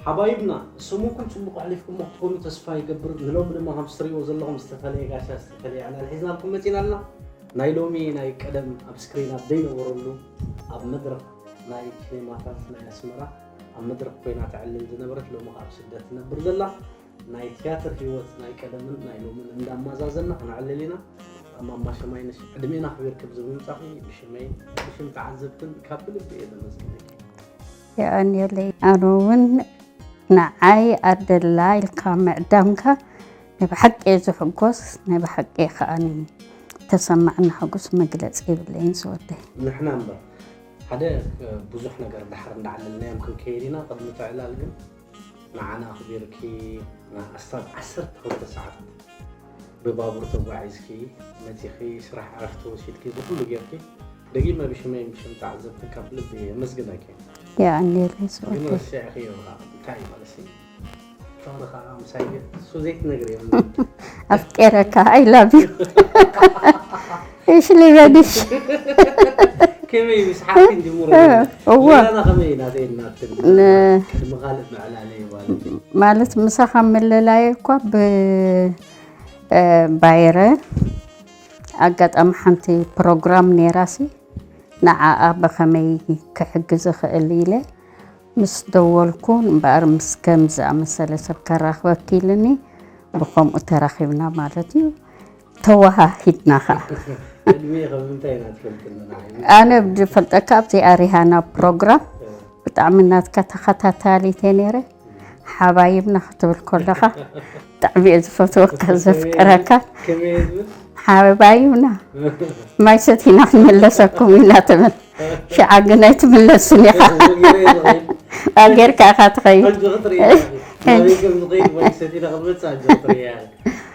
ሓባይብና፣ ሰሙንኩም ጽቡቕ ኣሕሊፍኩሞ ክትኮኑ ተስፋ ይገብር። ንሎሚ ድማ ከምዚ ትርእይዎ ዘለኹም ዝተፈለየ ጋሻ፣ ዝተፈለየ ዕላል ሒዝናልኩም መጺና ኣለና። ናይ ሎሚ ናይ ቀደም ኣብ ስክሪን ኣብ ዘይነበረሉ ኣብ መድረኽ ናይ ሲኔማታት ናይ ኣስመራ ኣብ መድረኽ ኮይና ተዕልል ዝነበረት፣ ሎሚ ከኣ ኣብ ስደት ትነብር ዘላ፣ ናይ ትያትር ህይወት ናይ ቀደምን ናይ ሎምን እንዳማዛዘና ክነዕልል ኢና። ማማ ሸማይነሽ፣ ዕድሜና ኣኽቢርኪ ኣብዚ ምምጻእኪ ብሽመይ ብሽም ተዓዘብትን ካብ ብልቢ እየ ዘመስግነኪ። የቐንየለይ። ኣነ እውን ንዓይ ኣደላ ኢልካ ምዕዳምካ ናይ ብሓቂ እየ ዝሕጎስ፣ ናይ ብሓቂ ከኣ ተሰማዕና ሓጎስ መግለጺ የብለይን ዝወደይ። ንሕና እምበር ሓደ ብዙሕ ነገር ዳሕር እንዳዓለልናዮም ክንከይድ ኢና። ቅድሚ እቲ ዕላል ግን ንዓና ኣኽቢርኪ ንኣስታት ዓሰርተ ክልተ ሰዓታት ብባቡር ተጓዒዝኪ መጺኺ፣ ስራሕ ዕረፍቲ ወሲድኪ፣ እዚ ኩሉ ጌርኪ፣ ደጊመ ብሽመይን ብሽም ተዓዘብትን ካብ ልቢ የመስግነኪ። የቐንየለይ ግን ዝወደይ። ረሲዕክዮ ኢኻ። እንታይ እዩ ማለት እዩ? እቶም ኸዓ ምሳይ እሱ ዘይትነግሪ እዮም። ኣፍቄረካ፣ I love you። እሺ፣ ሊበልሽ። ከመይ ምስ ሓፍቲ እንዲሙሩ? እወ። ሌላና ከመይ ናተይ እናትን ነ- ቅድሚ ካልእ ምዕላለ እዩ ማለት እዩ። ማለት ምሳኻ ምልላየ እኳ ብ-፣ እ፣ ባይረ ኣጋጣሚ ሓንቲ ፕሮግራም ነይራሲ፣ ንዓኣ ብኸመይ ክሕግዝ እኽእል ኢለ ምስ ደወልኩ እምበኣር፣ ምስ ከምዚ ዝኣመሰለ ሰብ ከራኽበኪ ኢሉኒ፣ ብኸምኡ ተራኺብና ማለት እዩ። ተወሃሂድና ኸዓ። ዕድሜ ከም ምንታይ ኢና ትፈልጥኒ ንዓይ? ኣነ ብዝፈልጠካ ኣብዚኣ ሪሃና ፕሮግራም እ። ብጣዕሚ ናትካ ተኸታታሊት እየ ነይረ። ሓባይብና ክትብል ከለኻ ብጣዕሚ እየ ዝፈትወካ፣ ዘፍቅረካ። ከመይ እየ ዝብል? ሓባይብና። ማይ ሰቲና ክንምለሰኩም ኢና ትብል። ሽዓ ግን ኣይትምለስን ኢኻ። ኣጌርካ ኢኻ ትኸይድ። ሕጂ ክትርኢ ኢኻ። ናበይ ከም ዝኸይድ ወይ ሰቲና ክትመጽእ ሕጂ ክትርኢ ኢኻ።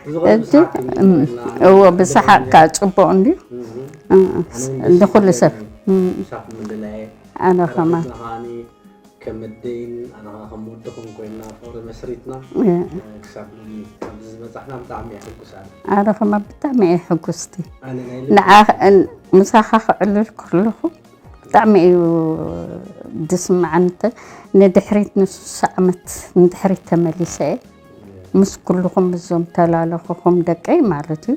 ብዝኾነ እቲ፣ ብሰሓቕ እም፣ ክንጅምር ኢና። እዎ፣ ብሰሓቕ ከዓ ጽቡቕ እንድዩ። እም። እ፣ ኣነ እውን ደስ ንኹሉ ይብለኒ። ሰብ። እም። ምሳኹም ምልላየ። ኣነ ከማን። ተረኺብና ከዓኒ ከም ኣደይን ኣነ ኸዓ ከም ወድኹም ኮይንና ፍቕሪ መስሪትና፣ እ። ክሳብ ሎሚ ኣብዚ ዝበጻሕና ብጣዕሚ እየ ሕጉስ ኣነ። ኣነ ኸማን ብጣዕሚ እየ ሕጉስቲ። ኣነ ናይ ልቢ ንዓ-፣ ን-፣ ምሳኻ ክዕልል ከለኹ ብጣዕሚ እዩ ዝስምዓኒ። ተ-፣ ንድሕሪት ንስሳ ዓመት ንድሕሪት ተመሊሰ እየ። ምስ ኩልኹም፣ ምስዞም ተላለኹኹም ደቀይ ማለት እዩ።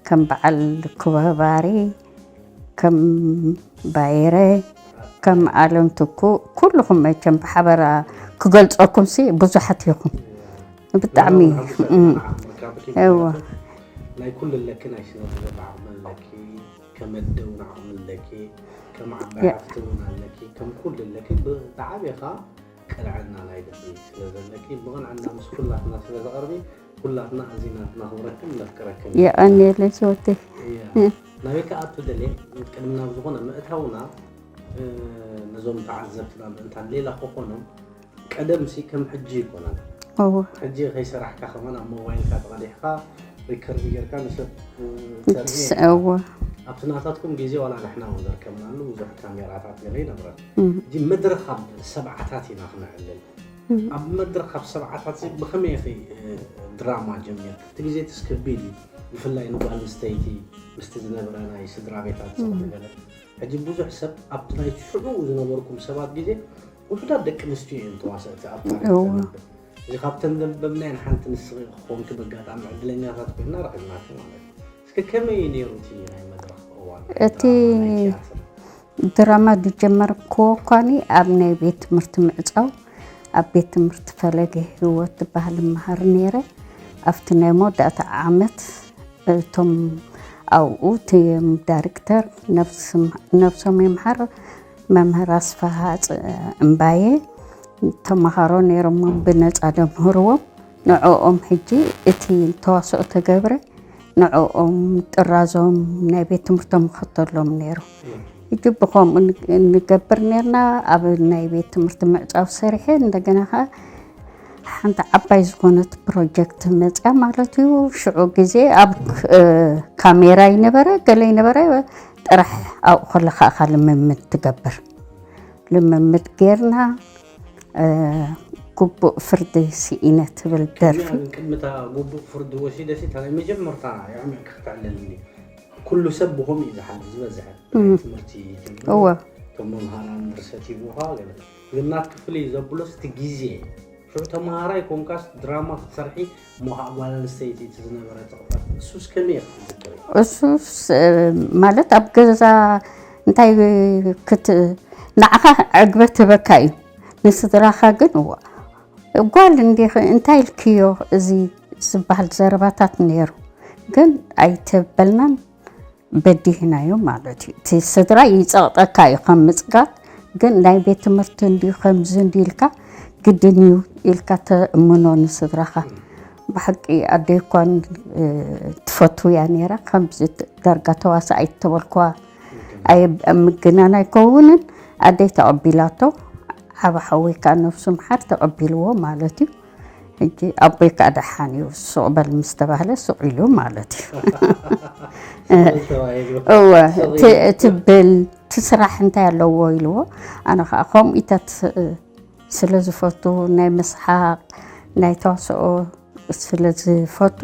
ከም በዓል ክበባሪ፣ ከም ባይረ፣ ከም ኣለም ትኩ፣ ኩልኹም መቸም ብሓበራ ክገልጸኩም ሲ ብዙሓት ኢኹም። ብጣዕሚ፣ ንሕና እውን ሕጉሳት እም፣ ኢና ንዓኹም ምርካብኪ፣ እዋ። ምክንያቱ ናይ ኩሉ ኣለኪ፣ ናይ ስነ ጥበብ ዓቕሚ ኣለኪ፣ ከም ኣደ እውን ዓቕሚ ኣለኪ፣ ከም ዓባይ እያ። ሓፍቲ እውን ኣለኪ፣ ከም ኩሉ ኣለኪ። ብጣዕሚ ኸዓ ቅንዕና ናይ ልቢ ስለ ዘለኪ፣ ብቕንዕና ምስ ኩላትና ስለ ዘቕርቢ፣ ኩላትና ኣዚና ክነኽብረክን ነፍቅረክን ኢና። የቐንየለይ ዝወደይ። እያ። እ። ናበይ ክኣቱ ደልየ፣ ቅድሚ ናብ ዝኾነ ምእታውና፣ እ፣ ነዞም ተዓዘብትና ምእንታን ሌላ ክኾኖም፣ ቀደምሲ ከም ሕጂ ኣይኮነን። እወ። ሕጂ ከይሰራሕካ ከማን ኣብ ሞባይልካ ተቐዲሕካ ሪከርድ ጌርካ ንሰብ፣ እ፣ ተርኢ ትስ-፣ ኢኻ። እወ። ኣብቲ ናታትኩም ግዜ ዋላ ንሕና እውን ዘርከብናሉ ብዙሕ ካሜራታት ገለ ኣይነበረን። እም። ሕጂ መድረኽ ኣብ ሰብዓታት ኢና ክነዕልል። እም። ኣብ መድረኽ ኣብ ሰብዓታት እዚ ብኸመይ ኢኺ፣ እ፣ ድራማ ጀሚርኪ? እቲ ግዜ ትስ ከቢድ እዩ። ብፍላይ ንጓል ኣንስተይቲ ምስቲ ዝነበረ ናይ ስድራ ቤታት ዝኾነ እም። ገለ። ሕጂ ብዙሕ ሰብ ኣብቲ ናይ ሽዑ ዝነበርኩም ሰባት ግዜ ውሑዳት ደቂ ኣንስትዮ እየን ተዋሰእቲ ኣብ ታሪኽ እወ። ዘንብብ። እዚ ካብተን ዘንበብናየን ሓንቲ ንስኺ ክኾንኪ ብኣጋጣሚ ዕድለኛታት ኮይና ረኺብናኪ ማለት እዩ። እስኪ ከመይ እዩ ነይሩ እቲ ናይ መድረኽ እዋን ናይ እቲ ድራማ፣ ናይ ቲያትር? ድራማ ዝጀመርክዎ እኳኒ ኣብ ናይ ቤት ትምህርቲ ምዕጻው፣ ኣብ ቤት ትምህርቲ ፈለገ ህይወት ዝበሃል እመሃር ነይረ። ኣብቲ ናይ መወዳእታ ዓመት እቶም ኣብኡ እቲ ዳይሬክተር ነብስ-፣ ነብሶም ይምሓር መምህር ኣስፍሃ ጽ-፣ እምባየ ተመሃሮ ነይሮም ብነጻ ደምህርዎም። ንዕኦም ሕጂ እቲ ተዋስኦ ተገብረ ንዕኦም ጥራዞም ናይ ቤት ትምህርቶም ይኸተሎም ነይሩ። ሕጂ ብኸምኡ ን-፣ ንገብር ነርና። ኣብ ናይ ቤት ትምህርቲ ምዕጻው ሰሪሐ እንደገና ኸዓ ሓንቲ ዓባይ ዝኾነት ፕሮጀክት መጽያ ማለት እዩ። ሽዑ ግዜ ኣብ ክ-፣ እ፣ ካሜራ ይነበረ፣ ገለ ይነበረ፣ ጥራሕ ኣብኡ ከለኻ ኢኻ ልምምድ ትገብር። ልምምድ ጌርና። ግቡእ ፍርዲ ስኢነ ትብል ደርፊ። ቅድምታ ግቡእ ፍርዲ ወሲደሲ እታ ናይ መጀመርታ የዕሚቕ ክተዕለልኒ ኩሉ ሰብ ብኸምኡ እዩ ዝሓልፍ ዝበዝሐ ትምህርቲ እወ እቶም መምሃራን ድርሰት ይቡኻ ገለ ግን ናት ክፍሊ ዘብሎስ እቲ ግዜ ሽዑ ተምሃራይ ኮንካስ ድራማ ክትሰርሒ እሞ ከዓ ጓል ኣንስተይቲ እቲ ዝነበረ ፅቕጠት እሱስ ከመይ ኢኻ ትዝክሪ? እሱስ ማለት ኣብ ገዛ እንታይ ክት ንዓኻ ዕግበት ህበካ እዩ ንስድራኻ ግን እዋ ጓል እንዲኺ እንታይ ኢልክዮ እዚ ዝበሃል ዘረባታት ነይሩ ግን ኣይተበልናን በዲህናዮ ማለት እዩ። እቲ ስድራ ይፀቕጠካ እዩ ከም ምፅጋብ ግን ናይ ቤት ትምህርቲ እንዲዩ ከምዚ እንዲ ኢልካ ግድን እዩ ኢልካ ተእምኖ ንስድራኻ። ብሓቂ ኣደይ እኳን ትፈትውያ ነይራ ከምዚ ዳርጋ ተዋሳኣይ ተበልኳ ኣይ ምግናን ኣይከውንን ኣደይ ተቐቢላቶ ዓብ ሓወይ ከዓ ነብሱ ምሓር ተቐቢልዎ ማለት እዩ። ሕጂ ኣቦይ ከዓ ደሓን እዩ ሱቕ በል ምስ ተባህለ ሱቕ ኢሉ ማለት እዩ እወ ትብል ትስራሕ እንታይ ኣለዎ ኢልዎ ኣነ ከዓ ከምኡ ኢታት ስለ ዝፈቱ ናይ ምስሓቅ ናይ ተዋስኦ ስለ ዝፈቱ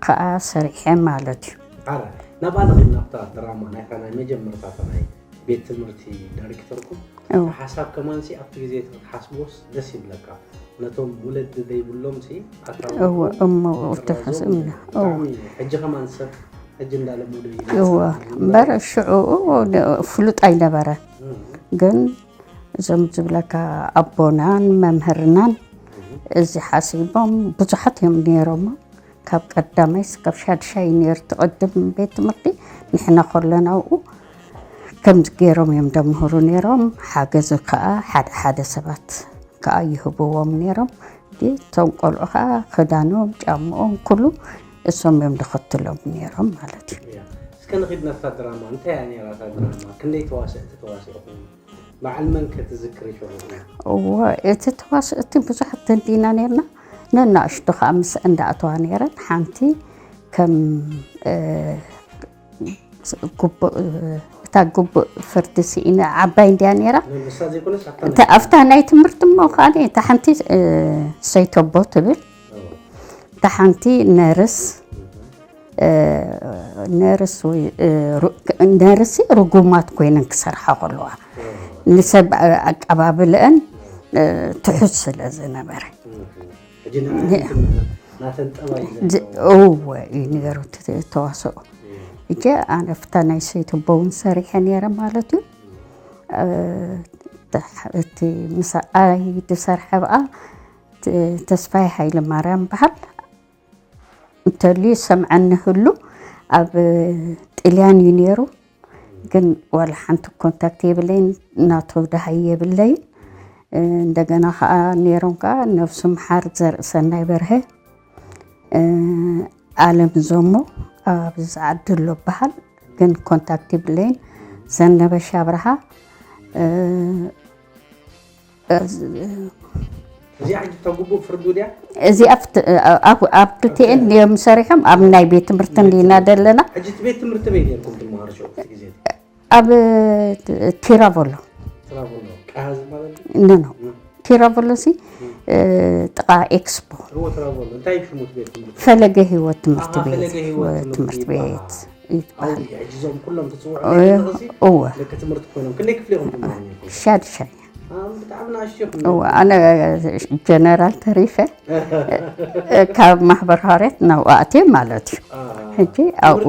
ከዓ ሰሪሐ ማለት እዩ። ሓራይ ናብኣ ንኺድ ናብታ ድራማ ናይታ ናይ መጀመርታ እታ ናይ ቤት ትምህርቲ ዳይሬክተርኩም እወ። እቲ ሓሳብ ከማንሲ ኣብቲ ግዜ እቲ ክትሓስቦስ ደስ ይብለካ ነቶም ውለዲ ዘይብሎም ሲ ኣታዊ እወ እሞ ወዲ ተፈስእምና እወ። ብጣዕሚ ሕጂ ከማን ሰብ ሕጂ እንዳለመዶ እዩ እወ እምበር ሽዑ ፍሉጥ ኣይነበረ ግን እዞም ዝብለካ ኣቦናን መምህርናን እዚ ሓሲቦም ብዙሓት እዮም ነይሮም ካብ ቀዳማይ እስካብ ሻድሻይ ነይሩ ትቕድም ቤት ትምህርቲ ንሕና ከለና ኣብኡ ከምዚ ገይሮም እዮም ደምህሩ ነይሮም ሓገዝ ከዓ ሓደ ሓደ ሰባት ከዓ ይህብዎም ነይሮም እቶም ቆልዑ ከዓ ክዳኖም ጫምኦም ኩሉ እሶም እዮም ዝኸትሎም ነይሮም ማለት እዩ እስከ ንኺድ ናብታ ድራማ እንታይ እያ ነይራ እታ ድራማ ክንደይ ተዋስእቲ ተዋሲእኹም በዓል መን ከ ትዝክሪ ሽዑ? እወ እቲ ተዋስእቲ ብዙሓት ተንዲና ነርና ነናእሽቱ ከዓ ምስ እንዳእተዋ ነይረን ሓንቲ ከም እታ ግቡእ ፍርዲ ስኢነ ዓባይ እንድያ ነይራ ኣብታ ናይ ትምህርቲ እሞ ከዓ እታ ሓንቲ ሰይተቦ ትብል እታ ሓንቲ ነርስ ነርስ ወይ ነርሲ ርጉማት ኮይነን ክሰርሓ ከለዋ ንሰብ ኣቀባብልአን ትሑት ስለ ዝነበረ እወ እዩ ነይሩ ተዋስኦ እጀ ኣነ ፍታ ናይ ሰይተቦ እውን ሰሪሐ ነይረ ማለት እዩ እቲ ምሳይ ዝሰርሐ ብኣ ተስፋይ ሃይለ ማርያም በሃል እንተልዩ ዝሰምዐኒ ህሉ ኣብ ጥልያን እዩ ነይሩ ግን ዋላ ሓንቲ ኮንታክት የብለይን ናቱ ደሃይ የብለይን እንደገና ከዓ ነይሮም ከዓ ነብሱ ምሓር ዘርእሰናይ በርሀ ኣለም ዞሞ ኣብዚ ዓዲ ኣሎ በሃል ግን ኮንታክት የብለይን ዘነበሽ ኣብርሃ እዚኣ ሕጂ ተጉቡእ ፍርዱ ድያ? እዚኣ ኣብ ክልቲኤን እዮም ሰሪሖም ኣብ ናይ ቤት ትምህርቲ እንዲና ዘለና። ሕጂ እቲ ቤት ትምህርቲ በይ ነርኩም ትመሃሩ ሽዑ እቲ ግዜ? ኣብ ቲራቮሎ። ትራቮሎ ቃሃ ዝበሃል? ኖ ኖ ቲራቮሎ ሲ ጥቓ ኤክስፖ። እዎ ትራቮሎ እንታይ እዩ ሽሙ እቲ ቤት ትምህርቲ? ፈለገ ህይወት ትምህርቲ ቤት። ፈለገ ህይወት ትምህርቲ ቤት። ይበሃል። እወ ሻድሻይ እወ ኣነ ጀነራል ተሪፈ ካብ ማሕበር ሃዋርያት ናብኡ ኣትየ ማለት እዩ። ሕጂ ኣብኡ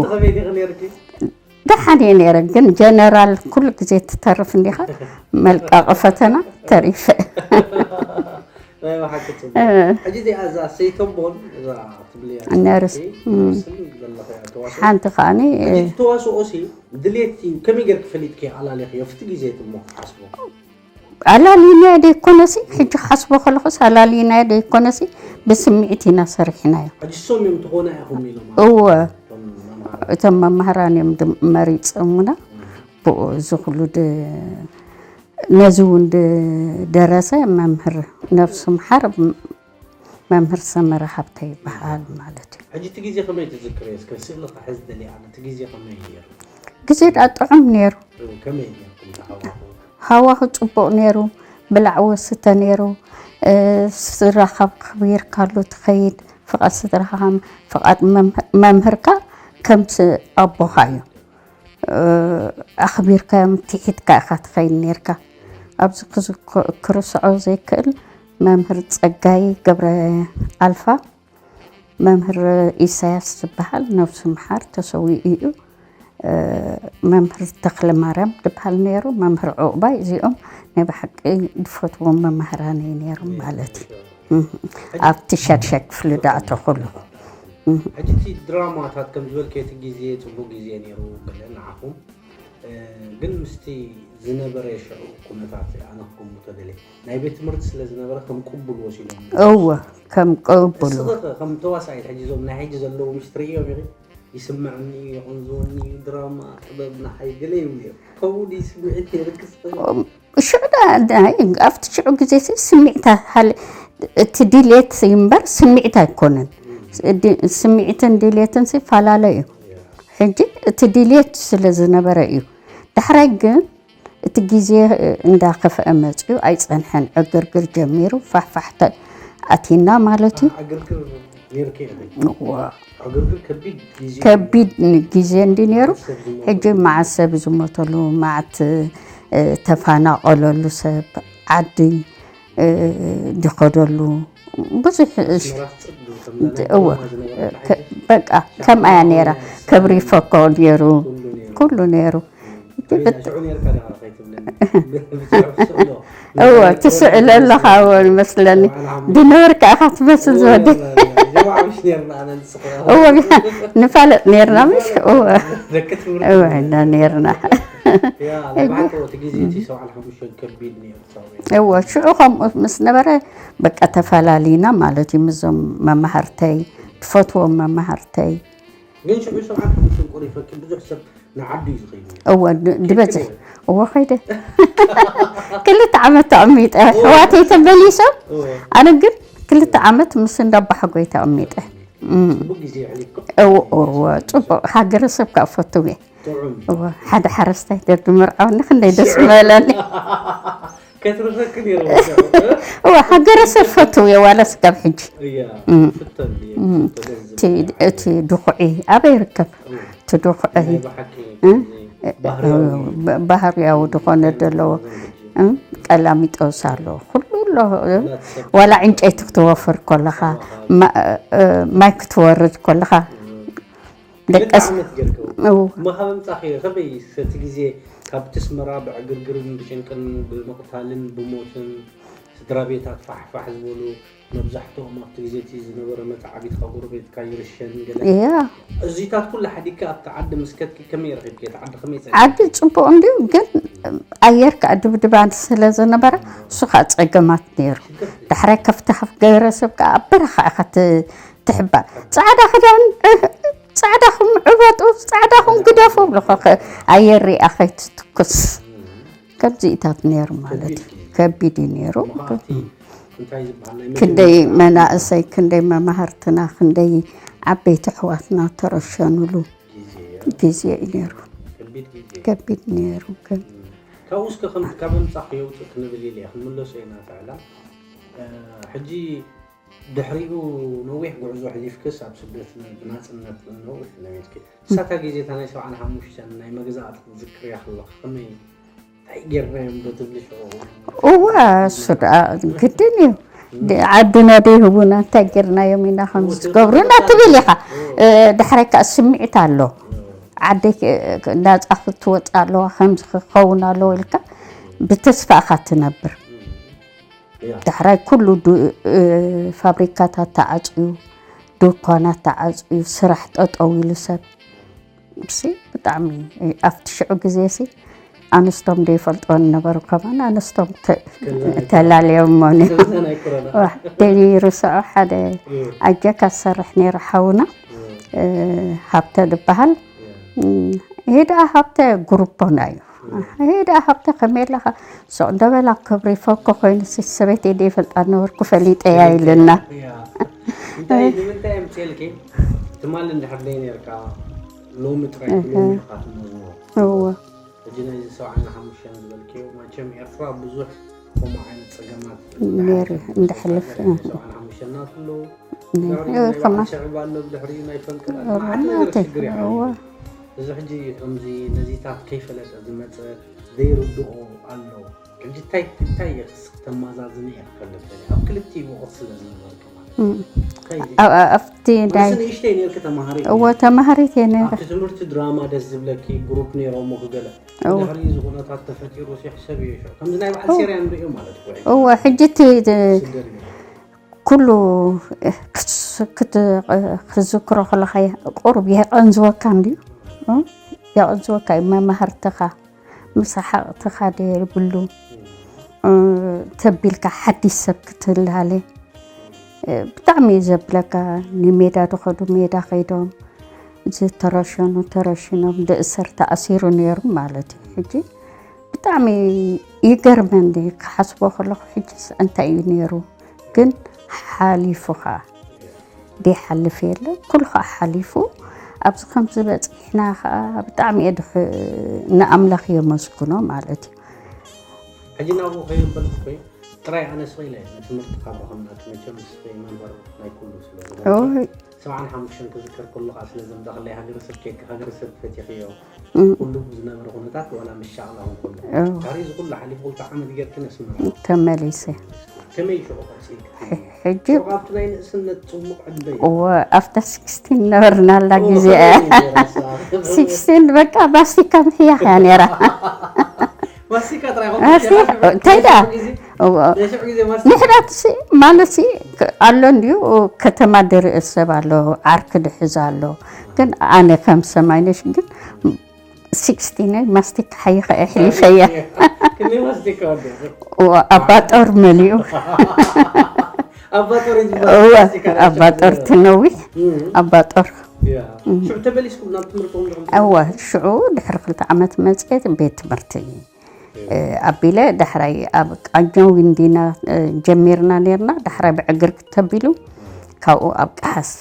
ደሓን እየ ነይረ፣ ግን ጀነራል ኩሉ ግዜ ትተርፍ እንዲኻ መልቃቒ ፈተና ተሪፈ። ሕጂ እዚኣ እዛ ሰይተቦን እዛ ትብልያ ነርስ ሓንቲ ከዓኒ ተዋስኦ ሲ ድሌት እዩ። ከመይ ገርክ ፈሊጥክ ኣላሊኽዮ ፍቲ ግዜ ትሞ ክትሓስቦ ኣላሊናዮ ደይኮነሲ ሕጂ ክሓስቦ ከለኹስ ኣላሊናዮ ደይኮነሲ ብስምዒት ኢና ሰሪሕናዮ። ሕጂ ሶም እዮም ትኾና ኢኹም ኢሎም እወ እቶም መምሃራን እዮም መሪፆምና ብኡ እዚ ኩሉ ነዚ እውን ደረሰ መምህር ነብሱ ምሓር መምህር ሰመረ ሃብተ ይበሃል ማለት እዩ። ሕጂ እቲ ግዜ ከመይ ትዝክርዮ? እስከ ስእሊ ክሕዝ ደልየ ኣነ። እቲ ግዜ ከመይ እዩ ነይሩ? ግዜ ደኣ ጥዑም ነይሩ። ከመይ ጌርኩም ተሃዋኹ? ሃዋሁ ጽቡቕ ነይሩ። ብላዕ ወስተ ነይሩ። ስድራኻ ኣኽቢርካሉ ትኸይድ። ፍቓድ ስድራኻ ከም ፍቓድ መምህርካ ከምቲ ኣቦኻ እዩ። ኣኽቢርካዮም ትሒትካ ኢኻ ትኸይድ ነርካ። ኣብዚ ክዝኮ- ክርስዖ ዘይክእል መምህር ጸጋይ ገብረ ኣልፋ፣ መምህር ኢሳያስ ዝበሃል ነብሱ ምሓር ተሰዊኡ እዩ። መምህር ተኽለ ማርያም ዝበሃል ነይሩ፣ መምህር ዑቕባይ፣ እዚኦም ናይ ብሓቂ ዝፈትዎም መማህራነይ ነይሮም ማለት እዩ። ኣብቲ ሻድሻይ ክፍሊ ዳኣተኹ ኣለኹ። ሕጂ እቲ ድራማታት ከም ዝበልከ እቲ ግዜ ፅቡቅ ግዜ ነይሩ ገለ ንዓኹም ግን ምስቲ ዝነበረ ሽዑ ኩነታት ኣነ ክገምቶ ደለ ናይ ቤት ትምህርቲ ስለ ዝነበረ ከም ቅቡል ወሲዶም እወ ከም ቅቡል እስኸ ከም ተዋሳኢት ሕጂ ዞም ናይ ሕጂ ዘለዉ ምሽ ትርእዮም ኢኺ ይስምዕኒ ይቕንዝወኒ ድራማ ጥበብ ንሓይ ገለ ይብሉ እዮም ከምኡ ድዩ ስምዒት ነይርክስ ሽዑ ኣብቲ ሽዑ ግዜ ስሚዕታ እቲ ድሌት እምበር ስሚዕት ኣይኮነን። ስሚዕትን ድሌትን ይፈላለ እዩ። ሕጂ እቲ ድሌት ስለ ዝነበረ እዩ። ዳሕራይ ግን እቲ ግዜ እንዳኸፍአ መፅዩ ኣይፀንሐን። ዕግርግር ጀሚሩ ፋሕፋሕተ ኣቲና ማለት እዩ። ከቢድ ግዜ እንዲ ነይሩ። ሕጂ መዓት ሰብ ዝሞተሉ፣ መዓት ተፋናቐለሉ ሰብ፣ ዓዲ ድኸደሉ ብዙሕ በቃ ከምኣ እያ ነይራ። ክብሪ ፈኮ ነይሩ፣ ኩሉ ነይሩ። እወ ትስእሎ ኣለኻ እወ ይመስለኒ ድነበርካ ኢኻ ትመስል ዝወደ እወ ንፋለጥ ነርና ምሽ እወ እወ እና ነርና እወ ሽዑ ከምኡ ምስ ነበረ በቃ ተፈላሊና ማለት እዩ ምዞም መማሃርተይ ትፈትዎም መማሃርተይ ግን ሽዑ ሰብዓን ሓሙሽተን ቆሪፈኪ ብዙሕ ሰብ ንዓዱ እዩ ዝኸይድ ነይሩ። እወ ን- ድበጽሕ እወ ኸይደ ክልተ ዓመት ተቐሚጠ ኣሕዋተይ ተመሊሶም ኣነ ግን ክልተ ዓመት ምስ እንዳባሓጎይ ተቐሚጠ እም። ጽቡቅ ግዜ የሕሊፍኩም። እወ እወ ጽቡቅ ሃገረሰብ ከዓ ፈትው እየ ጥዑም እዩ። እወ ሓደ ሓረስታይ ደድምርዓውኒ ክንደይ ደስ ምበለኒ ከትርፈኪ ነይሩ። እወ ሃገረሰብ ፈትው እየ ዋላ ስጋብ ሕጂ እያ እም። ፍተን እየ እቲ ድኹዒ ኣበይ ይርከብ? እቲ ድኹዒ ባህርያዊ ዝኾነ ዘለዎ ቀላሚጦስ ኣሎ ኩሉ ኣሎ። ዋላ ዕንጨይቲ ክትወፍር ከለኻ ማይ ክትወርድ ከለኻ ደቀስ ምኻብ ምፃኺ ከመይ ሰቲ ግዜ ካብ ትስመራ ብዕግርግርን ብጭንቅን ብምቕታልን ብሞትን ስድራ ቤታት ፋሕፋሕ ዝበሉ መብዛሕትኦም ኣብቲ ግዜ እቲ ዝነበረ መተዓቢትካ ጎረቤትካ ይርሸን ገለ እያ እዚታት ኩሉ ሓዲግካ ኣብቲ ዓዲ ምስ ከድኪ ከመይ ረኺብኪ እቲ ዓዲ ከመይ ጸኒሑ ዓዲ ጽቡቕ እንድዩ ግን ኣየር ከዓ ድብድባን ስለ ዝነበረ እሱ ከዓ ጸገማት ነይሩ ዳሕራይ ከፍታ ገረሰብ ከዓ ኣብ በረኻ ኢኻ ት- ትሕባእ ጻዕዳ ክዳን ጻዕዳኹም ዕበጡ ጻዕዳኹም ግደፉ ብለኻ ኣየር ሪኣ ከይትትኩስ ከምዚኢታት ነይሩ ማለት እዩ ከቢድ እዩ ነይሩ ክንደይ መናእሰይ ክንደይ መማህርትና ክንደይ ዓበይቲ ኣሕዋትና ተረሸኑሉ ግዜ እዩ ነይሩ ከቢድ ነይሩ ግን ካብኡ እስከ ከም ካብ ምምፃእ ከየውፅእ ክንብል ኢለ ክንምለሶ ኢና ተዕላ ሕጂ ድሕሪኡ ነዊሕ ጉዕዞ ኣሕሊፍክስ ኣብ ስደት ብናጽነት ነዊሕ ለሚድኪ። እሳታ ግዜ እታ ናይ ሰብዓን ሓሙሽተን ናይ መግዛእቲ ክትዝክርያ ከለኺ ከመይ እንታይ ጌርናዮም ዶ ትብሊ ሽዑ? እዋ እሱ ደኣ ግድን እዩ። ዓድና ዶ ይህቡና እንታይ ጌርናዮም ኢና ከምዚ ትገብሩና ትብል ኢኻ። ዳሕራይ ከኣ ስምዒት ኣሎ። ዓደይ ናጻ ክትወጽእ ኣለዋ ከምዚ ክኸውን ኣለዎ ኢልካ ብተስፋ ኢኻ ትነብር። ዳሕራይ ኩሉ ፋብሪካታት ተዓፅዩ፣ ድኳናት ተዓፅዩ፣ ስራሕ ጠጠው ኢሉ ሰብ ሲ ብጣዕሚ ኣብቲ ሽዑ ግዜ ሲ ኣንስቶም ዶ ይፈልጥወን ነበሩ ከማን ኣንስቶም ተላልዮሞ ነይሩ ርስዖ ሓደ ኣጀካ ዝሰርሕ ነይሩ ሓውና ሃብተ ዝበሃል ይሄ ደኣ ሃብተ ግሩፖና እዩ። ይሄ ደኣ ሃብተ ከመይ ኣለኻ? ሱቕ እንዶ በላ ክብሪ ፈኮ ኮይኑ ሲ ሰበይተይ ደይፈልጣ ነበርኩ ፈሊጠያ ኢልና። እንታይ ንምንታይ ኣምፅኤልኪ ትማሊ እንድሕር ደይ ነርካ ሎሚ ጥራይ ሎሚ ኢኻ ትመዝኖ እወ ሕጂ ናይዚ ሰብዓን ሓሙሽተን ዝበልክዮ፣ መቸም ኤርትራ ብዙሕ ከምኡ ዓይነት ጸገማት ነይሩ እንዳሕልፍ። ሰብዓን ሓሙሽተን እናት ኣለዉ። ነይሩ። ድሕሪ እዚ ናይ ከማ- በዓል ሽዕብ ኣሎ፣ ብድሕሪኡ ናይ ፈንቅል ኣሎ። እዋ፣ መዓት ነገር ናተይ። ሽግር እዩ እዋ። ሓሊፉ። እዚ ሕጂ ከምዚ ነዚታት ከይፈለጠ ዝመጸ ዘይርድኦ ኣሎ። ሕጂ እንታይ፣ እንታይ እየ ክስ-፣ ክተመዛዝኒ እየ ክፈልጥ ደልየ። ኣብ ክልቲኡ ወቕቲ ስለ ዝነበርኩ ማለት እዩ። እም። ከይዚ ኣብ-፣ ኣብቲ ናይ ንስኺ ንእሽተይ ነርኪ ተማሃሪት እዎ፣ ነርኪ። ተማሃሪት እየ ነይረ። ኣብቲ ትምህርቲ ድራማ ደስ ዝብለኪ ግሩፕ ነይሮም ክገለ። እዎ። ድሕሪ እዚ ኩነታት ተፈጢሩ ሲ ሕሰብ እዩ ሽዑ። ከምዚ ናይ በዓል እዎ። ሴርያ ንሪኦ ማለት እኮ እዩ። እዎ፣ ሕጂ እቲ ድ-፣ ስደት ገለ። ኩሉ ክስ-፣ ክት-፣ ክዝክሮ ከለኻ ቁሩብ የቐንዝወካ እንድዩ። እ? የቐንዝወካ እዩ መማህርትኻ። ምሳሓቕ ትኻደ የብሉ። እ፣ ተቢልካ ሓዲስ ሰብ ክትላለ፣ እ፣ ብጣዕሚ እዩ ዘብለካ። ንሜዳ ዝኸዱ ሜዳ ከይዶም፣ ዝተረሸኑ ተረሽኖም፣ ዝእሰር ተኣሲሩ ነይሩ ማለት እዩ። ሕጂ ብጣዕሚ ይገርመኒ ክሓስቦ ከለኹ፣ ሕጂስ እንታይ እዩ ነይሩ? ግን ሓሊፉ ኸዓ ዘይሓልፍ የለ፣ ኩሉ ኸዓ ሓሊፉ ኣብዚ ከምዚ በፂሕና ኸዓ ብጣዕሚ እየ ድሕ-፣ ንኣምላኽ የመስግኖ ማለት እዩ። ሕጂ ናብኡ ከየበልኩ ኮይኑ ጥራይ ኣነ ስቕ ኢለ ንትምህርቲ ካብ ረኸብና፣ እቲ መቸም ንስኺ መንበር ናይ ኩሉ ስለ ዝኾንኪ፣ ኦይ። ሰብዓን ሓሙሽተን ክዝከር ከሎ ኸዓ ስለ ዘምጻእክለይ ሃገረሰብ ኬክ፣ ሃገረሰብ ፈቲኽዮ፣ እም። ኩሉ ብዝነበረ ኩነታት ዋላ ምሻቕላ እውን ከሎ። እዎ። ድሕሪ እዚ ኩሉ ሓሊፉ ክልተ ዓመት ጌርኪ ነስመራ። ተመሊሰ። ከመይ ሽዑ ቀጺልኪ? ሕ-፣ ሕጂ ሽዑ ኣብቲ ናይ ንእስነት ጽቡቕ ዕድመ እዩ። እወ፣ ኣብታ ሲክስቲን ነበርናላ እወ፣ ግዜ። ከመይ እዩ ነይራ እሳ? ሲክስቲን በቃ ማስቲካ ምሕያኽ እያ ነይራ። ማስቲካ ጥራይ ኢኹም ኣስቲ-፣ ትሸጣ ሽዑ? እንታይ ደኣ? ናይ ሽዑ ግዜ? እወ። ናይ ሽዑ ግዜ ማስቲካ? ንሕና ሲ-፣ ማለት ሲ-፣ ክ-፣ ኣሎ እንድዩ፣ ከተማ ድርኢ ሰብ ኣሎ፣ ዓርኪ ድሕዝ ኣሎ። ግን ኣነ ከም ሰማይነሽ ግን ሲክስቲን ማስቲካ ሓይኸ ኣሕሊፈያ። ክንደይ ማስቲካ ወዲእኺ? እወ፣ ኣባ ጦር መሊኡ። ኣባ ጦር እዩ ዝበሃል እወ፣ ማስቲካ ናይ ኣባ ሽዑ ጦር ግዜ። ትነዊሕ፣ እም። ኣባ ጦር። ያ። እም። ሽዑ ተመሊስኩም ናብ ትምህርትኹም ዲኹም? እወ፣ ሽዑ ድሕሪ ክልተ ዓመት መጽኤ ቤት ትምህርቲ፣ እ፣ ኣቢለ ዳሕራይ ኣብ ቃኘው እንዲና፣ እ፣ ጀሚርና ኔርና፣ ዳሕራይ ብዕግር ክተቢሉ፣ ካብኡ ኣብ ቀሓስ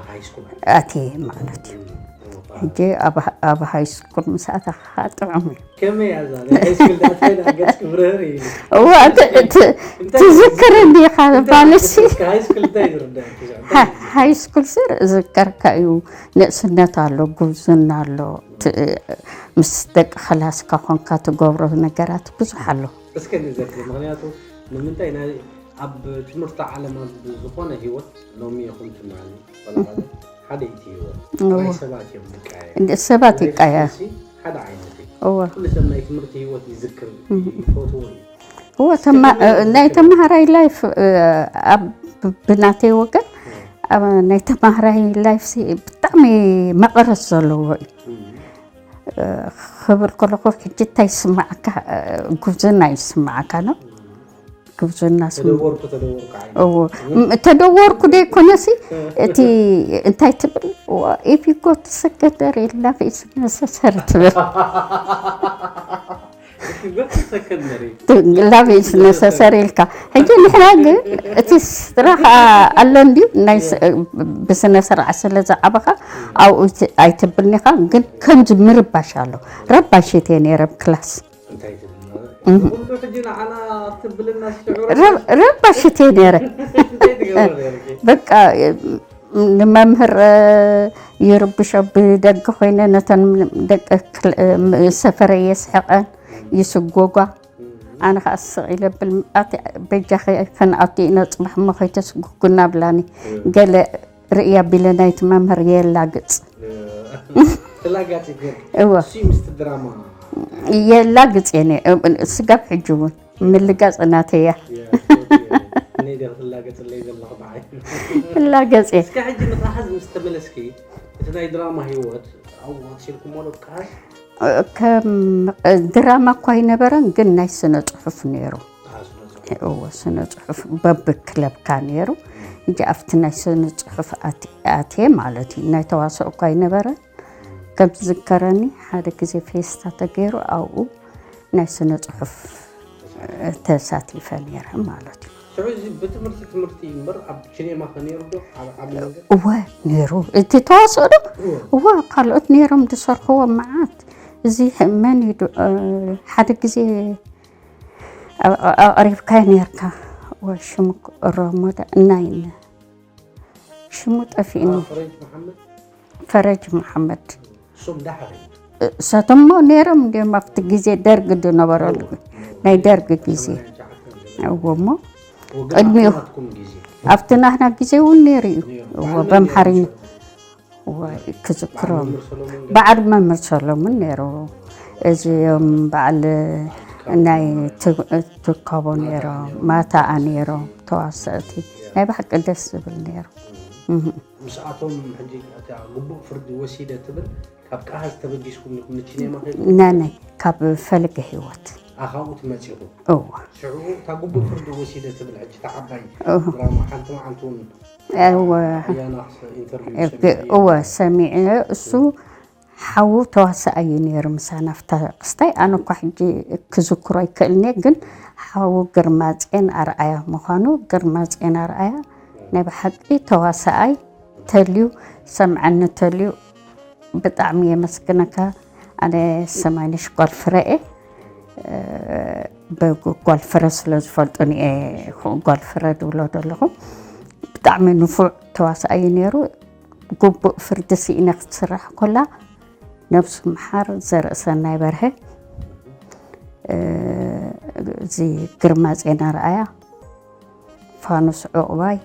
ሃይ ስኩል። ኣትየ ማለት እዩ። እም፣ እም፣ ሕጂ ኣብ፣ ኣብ ሃይ ስኩል ምስ ኣተኻ ጥዑም እዩ። ከመይ እያ እዛ ናይ ሃይ ስኩል ዳእታይና ገጽ ክብርህር እዩ። እዋ፣ ት-፣ ት-፣ እንታይ ትዝክር እንዲኻ እንታይ ባልሲ? እስከ ሃይ ስኩል እንታይ ዝርዳእኪ? ሃ-፣ ሃይ ስኩል ስር ዝዝከረካ እዩ። ንእስነት ኣሎ፣ ጉብዝና ኣሎ፣ ት-፣ ምስ ደቂ ክላስካ ኮንካ ትገብሮ ነገራት ብዙሕ ኣሎ። እስከ ንዘክር፣ ምኽንያቱ ንምንታይ ናይ ኣብ ትምህርቲ ዓለም ኣብ ዝኾነ ህይወት ሎሚ ይኹን ትማሊ፣ ወላ ሓደ፣ ሓደ እቲ ህይወት እዎ። ናይ ሰባት እዮም ዝቀያየሩ። እንደ ሰባት ናይ ይቀያየር። ፍትሲ ሓደ ዓይነት እዩ። እዎ። ኩሉ ሰብ ናይ ትምህርቲ ህይወት ይዝክር፣ እም። ይፈትዎ እዩ። እዎ፣ እስከ ተማ-፣ ከመይ ናይ ይዝክር? ተማሃራይ ላይፍ፣ እ፣ ኣብ ብ-፣ ብናተይ ወገን፣ እዎ። ኣብ ናይ ተማሃራይ ላይፍ ሲ ብጣዕሚ መቐረት ዘለዎ እዩ። እም። እ፣ ክብል ከለኹ ሕጂ እንታይ ይስማዓካ? እ፣ ጉብዝና ይስማዓካ ነው? እም። ጉብዝና ስም-፣ ተደወርኩ፣ ተደወርኩ ዓይነት። እዎ። እም፣ ተደወርኩ ደይኮነሲ፣ እ። እቲ እንታይ ትብል? ዋ፣ if you go to secondary, love is necessary ትብል። If you go to secondary. ት-፣ love is necessary ኢልካ። ሕጂ ንሕና ግን እቲ ስራሕ ኣሎ እንድዩ፣ ናይ ስ-፣ እ። ብስነ ስርዓት ስለ ዝዓበኻ፣ እም። ኣብኡ ኣይት-፣ ኣይትብልኒ ኢኻ፣ ግን ከምዚ ምርባሽ ኣሎ። ረባሽት እየ ነይረ ኣብ ክላስ። እንታይ ትብል ማለት? እህ። ኩሉ ሕጂ ንዓና ክትብልና ዝስዕሮ ረብ-፣ ረባሽት እየ ነይረ። እንታይ ትገብሪ ነይርኪ? በቃ፣ ንመምህር፣ እ፣ ይርብሾ ብደገ ኮይነ ነተን ደቂ ክል-፣ እ፣ ሰፈረ የስሕቀን፣ ይስጎጓ። እም። ኣነ ኸዓ ስቕ ኢለ ብል፣ ኣቲ በጃኺ ከንኣቱ ኢና ጽባሕ እሞ ከይተስጉጉና ብላኒ። እም። ገለ ርእያ ቢለ ናይቲ መምህር የላግጽ። ትላጋጺ ግን እወ። እሱ ምስቲ ድራማ የላግጽ እየ ነ-፣ ስጋብ ሕጂ እውን ምልጋጽ እናተያ። ያ፣ ኦኬ። እኔ ዲያ ክትላገጽለይ ዘለኹ ብዓይ። እላገጽ እየ። እስከ ሕጂ ንቃሓዝ ምስ ተመለስኪ፣ እቲ ናይ ድራማ ህይወት ኣብኡ ቀጺልኩሞ ዶ? ቃሓዝ? ከም ድራማ እኳ ኣይነበረን፣ ግን ናይ ስነ ጽሑፍ ነይሩ። ኣዎ፣ ስነ ጽሑፍ። እዎ፣ ስነ ጽሑፍ በብክለብካ ነይሩ። ሕጂ ኣብቲ ናይ ስነ ጽሑፍ ኣት-፣ ኣትየ ማለት እዩ። ናይ ተዋስኦ እኳ ኣይነበረን። ከም ዝዝከረኒ ሓደ ግዜ ፌስታ ተገይሩ ኣብኡ ናይ ስነ ጽሑፍ ተሳቲፈ ነይረ ማለት እዩ። ሽዑ እዚ ብትምህርቲ ትምህርቲ እዩ እምበር ኣብ ሲኔማ ከ ነይሩ ዶ? ኣብ ዓቢ ነገር? እወ፣ ነይሩ። እቲ ተዋስኦ ዶ? እወ። እወ፣ ካልኦት ነይሮም ዝሰርሕዎ መዓት። እዚ መን እዩ ዶ-፣ እ፣ ሓደ ግዜ ኣ-፣ ኣ-፣ ኣቕሪብካዮ ነርካ። ወይ ሽሙ ክ-፣ ሮሞዳ እናይነ። ሽሙ ጠፊእኒ። አ፣ ፈረጅ መሓመድ? ፈረጅ መሓመድ። እሶም ዳሕር እዮም። እ፣ እሳቶም እሞ ነይሮም እንዲዮም ኣብቲ ግዜ ደርግ ዝነበረሉ። እዎ። ናይ ደርግ ግዜ። ሰማንያን ትሽዓተን እዎ እሞ ወገን ቅድሚኡ ኣብቲ ናትኩም ግዜ። ኣብቲ ናህና ግዜ እውን ነይሩ እዩ። ነይሩ። እዎ፣ በዓል መን በምሓርኛ። ነይሩ? እዎ፣ ክዝክሮም። በዓል መምህር ሰሎሞን ገ-፣ በዓል መምህር ሰሎሞን ነይሩ። እዚኦም በዓል ናይ ት-፣ ትካቦ ነይሮም፣ ማታኣ ነይሮም፣ ተዋሰእቲ። ናይ ብሓቂ ደስ ዝብል ነይሩ። እህ። ምስኣቶም ሕጂ እታ ግቡእ ፍርዲ ወሲደ ትብል፣ ካብ ቃሃዝ ተበጊስኩም ኢኹም ንቺኔማ ከይድኩም? ናናይ፣ ካብ ፈለገ ህይወት። ኣ፣ ካብኡ ትመጺኹም? እወ። ሽዑ እታ ግቡእ ፍርዲ ወሲደ ትብል፣ ሕጂ እታ ዓባይ እህ። ድራማ ሓንቲ መዓልቲ እውን እወ። ኣያና ኢንተርቪው እግ-፣ ሰሚዐ። እወ፣ ሰሚዐ። እሱ ሓዉ ተዋሳኣይ እዩ ነይሩ ምሳና ኣብታ ክስታይ። ኣነ እኳ ሕጂ ክዝክሮ ኣይክእልን እየ፣ ግን ሓዉ ግርማጼን ኣርኣያ ምዃኑ፣ ግርማጼን ኣርኣያ ናይ ብሓቂ ተዋሳኣይ ተልዩ፣ ሰምዐኒ ተልዩ፣ ብጣዕሚ የመስግነካ። ኣነ ሰማንሽ ጓል ፍረ እየ። እ፣ ብግ-፣ ጓል ፍረ ስለ ዝፈልጡኒ እየ ጓል ፍረ ዝብሎ ዘለኹ። ብጣዕሚ ንፉዕ ተዋሳኣይ እዩ ነይሩ። ግቡእ ፍርዲ ስኢነ ክትስራሕ ኮላ፣ ነብሱ ምሓር ዘርእሰናይ በርሀ፣ እ፣ እዚ ግርማጼን ኣርኣያ፣ ፋኑስ ዑቕባይ፣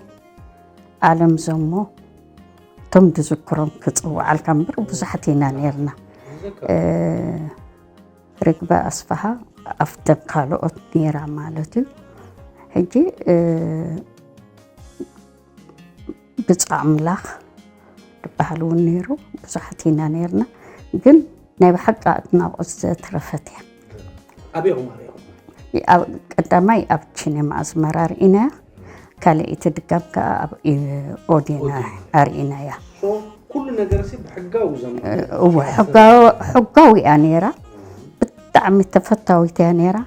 ኣለም ዘሞ፣ እቶም ዝዝክሮም ክጽውዓልካ እምበር ብዙሓት ኢና ነይርና። ዝዝክር። እ፣ ርግበ ኣስፍሃ ኣብተን ካልኦት ነይራ ማለት እዩ። ሕጂ፣ እ፣ ብጻ ኣምላኽ ዝበሃል እውን ነይሩ። ብዙሓት ኢና ነይርና። ግን ናይ ብሓቂ ኣድናቖት ዘትረፈት እያ። ኣበይኹም ኣርእኹም? ኣብ ቀዳማይ ኣብ ቺኔማ ኣስመራ ርኢናያ። ካልኣይቲ ድጋም ከኣ ኣብ ኢ-፣ ኦዴን ኦዴን። ኣርኢናያ። ሶ፣ ኩሉ ነገርሲ ብሕጋዊ ዘም-፣ እወ፣ ሕጋዊ፣ ሕጋዊ እያ ነይራ። ብጣዕሚ ተፈታዊት እያ ነይራ።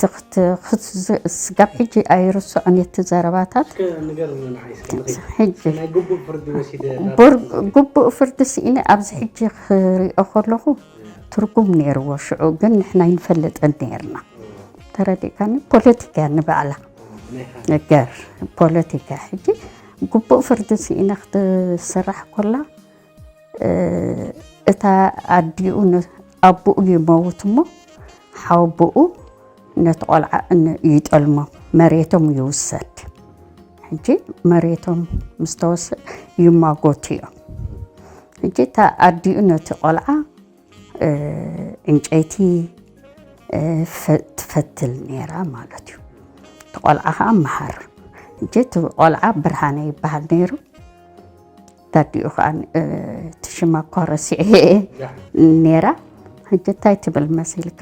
ትኽት-፣ ክትዝ-፣ ስጋብ ሕጂ ኣይርስዖን እቲ ዘረባታት። እስከ ንገርኒ ንዓይ እስከ ንኺድ። ሕጂ ናይ ግቡእ ፍርዲ ወሲደ ቡር-፣ እናተባህለ። ግቡእ ፍርዲ ስኢነ ኣብዚ ሕጂ ክሪኦ ከለኹ ትርጉም ነይርዎ። ሽዑ ግን ንሕና ኣይንፈልጥን ነይርና። ተረዲእካኒ? ፖለቲካ ንባዕላ ናይ ሓደ ነገር ፖለቲካ። ሕጂ ግቡእ ፍርዲ ስኢነ ክትስራሕ ኮላ፣ እ፣ እታ ኣዲኡ ን-፣ ኣቦኡ ይመውት እሞ ሓወቦኡ ነቲ ቆልዓ ን-፣ ይጠልሞ፣ መሬቶም ይውሰድ። ሕጂ መሬቶም ምስ ተወሰ ይማጎቱ እዮም። ሕጂ እታ ኣዲኡ ነቲ ቆልዓ፣ እ፣ ዕንጨይቲ፣ እ፣ ፈ-፣ ትፈትል ነይራ ማለት እዩ። እቲ ቆልዓ ኸዓ መሃር። ሕጂ እቲ ቆልዓ ብርሃነ ይበሃል ነይሩ። ታዲኡ ኸዓ፣ እ፣ እቲ ሽማ እኳ ረሲዐ ነይራ። ሕጂ እንታይ ትብል መሲልካ?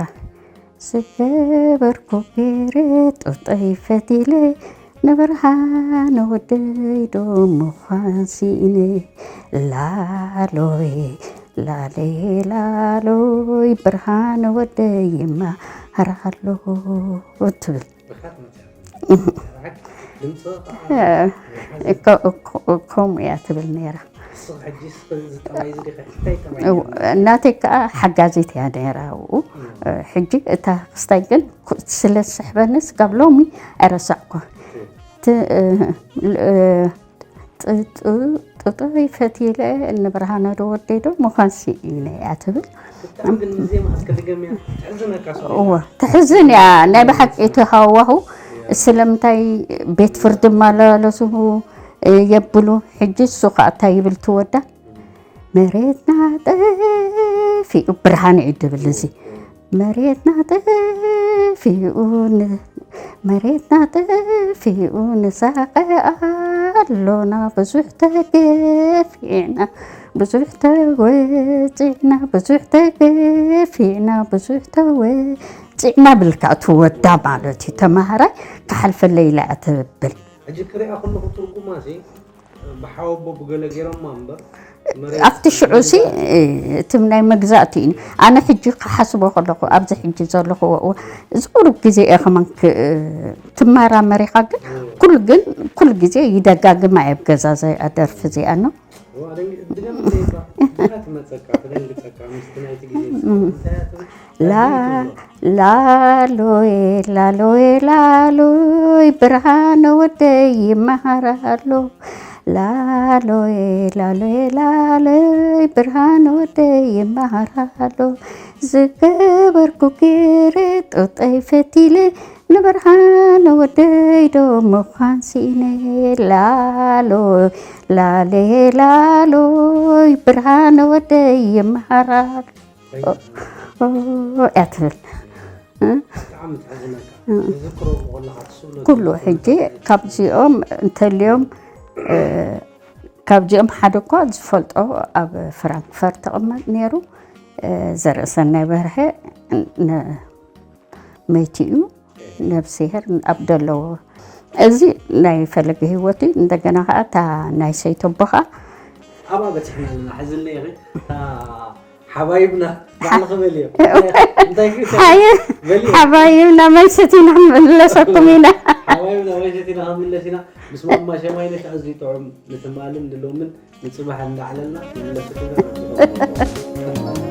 ዝገበርኩ ገይረ ጡጠይ ፈቲለ ንብርሃነ ወደይ ዶ ምዃን ስኢነ ላሎይ ላለይ ላሎይ ብርሃነ ወደይ ይመሃር ኣሎ ትብል። ብኻት መጽሓፍ። ድምፂ ኸዓ እ፣ እኮ፣ እኮ፣ ከምኡ እያ ትብል ነይራ። ንስኺ ሕጂ እስኺ እዚ ጠባይ እዚ ዲኺ? እንታይ ጠባይ እው፣ ነይሩ? እናተይ ከኣ ሓጋዚት እያ ነይራ ኣብኡ። እም። እ፣ ሕጂ እታ ክስታይ ግን ኩ-፣ ስለ ዝስሕበኒ ስጋብ ሎሚ ኣይረሳዕኳ። እም። ት-፣ እ፣ ል-፣ እ፣ ጥ-፣ ጥ-፣ ጥጡይ ፈቲለ ንብርሃነ ዶ ወደይ ዶ ምዃን ስኢነ እያ ትብል። ብጣዕሚ ግን ንዜማ እስከ ድገምያ፣ ትሕዝነካ ስለ እወ፣ ትሕዝን እያ። ናይ ብሓቂ እቲ ሃዋሁ እያ። ስለምንታይ ቤት ፍርዲ መላለሱ የብሉ። ሕጂ እሱ ኸዓ እንታይ ይብል ትወዳ? መሬትና ጠፊኡ ብርሃን እዩ ድብል እዚ። መሬትና ጠፊኡ ን-፣ መሬትና ጠፊኡ ንሳቐ ኣሎና ብዙሕ ተገፊዕና። ብዙሕ ተወጺዕና፣ ብዙሕ ተገፊዕና፣ ብዙሕ ተወጺዕና ብልካ ትወዳ ማለት እዩ። ተማሃራይ ክሓልፈለይ ኢላ እያ ትብል። ሕጂ ክሪኣ ከለኹ ትርጉማ ሲ ብሓወቦ ብገለ ገይሮማ እምበር መሬት ኣብቲ ሽዑ ሲ፣ መግዛእቲ። እ፣ እቲ ናይ መግዛእቲ እዩ። ኣነ ሕጂ ክሓስቦ ከለኹ፣ ኣብዚ ሕጂ ዘለኹዎ እዋ-፣ እዚ ቁሩብ ግዜ እየ ከማን ክ-፣ ትመራመር ኢኻ፣ ግን እዎ። ኩሉ ግን፣ ኩሉ ግዜ ይደጋግማ እየ ኣብ ገዛ እዚኣ ደርፊ እዚኣ ነው። እዋ፣ ደንግ-፣ ድገም ዘይባ፣ ግና ትመጸካ፣ ትደንግጸካ፣ ምስቲ ናይቲ ግዜ እንታይ እያ ትብል? ላ-፣ ላሎይ፣ ላሎይ፣ ላሎይ፣ ብርሃን ወደይ ይመሃር ኣሎ። ላሎይ፣ ላሎይ፣ ላሎይ፣ ብርሃን ወደይ ይመሃር ኣሎ። ዝገበርኩ ገይረ ጡጠይ ፈቲለ፣ ንብርሃን ወደይ ዶ ምዃን ስኢነ? ላሎይ፣ ላሌ፣ ላሎይ፣ ብርሃን ወደይ ይመሃር ኣሎ። ኦ፣ ኦ፣ እያ ትብል። እ? ብጣዕሚ ትሕዝነካ። እ። ትዝክሮ ከለኻ ትስእሎ ኩሉ ትዝክሮ ሕጂ ትዝክሮ። ካብዚኦም እንተልዮም፣ እ፣ ካብዚኦም ሓደ እኳ ዝፈልጦ ኣብ ፍራንክፈርት ተቐመጥ ነይሩ። እ፣ ዘርእሰናይ በርሀ ን-፣ መይቲ እዩ። ነብስሄር ኣብ ደለዎ። እዚ ናይ ፈለገ ህይወት እዩ። እንደገና ከዓ እታ ናይ ሰይተቦኻ ኣብኣ በፂሕና ኣለና። ሕዚ እኒኤኺ እታ ሓባይብና ባዕልኺ በልዮ። እንታይ ግን ሓየ በልዮ። ሓባይብና መይሰት ኢና ክንምለሰኩም ኢና። ሓባይብና መይሰት ኢና ክንምለስ ኢና። ምስ ማማ ሸማይነት ኣዝዩ ጥዑም ንትማልን ንሎምን ንፅባሕ እንዳዕለልና ንምለሰኩም ኢና።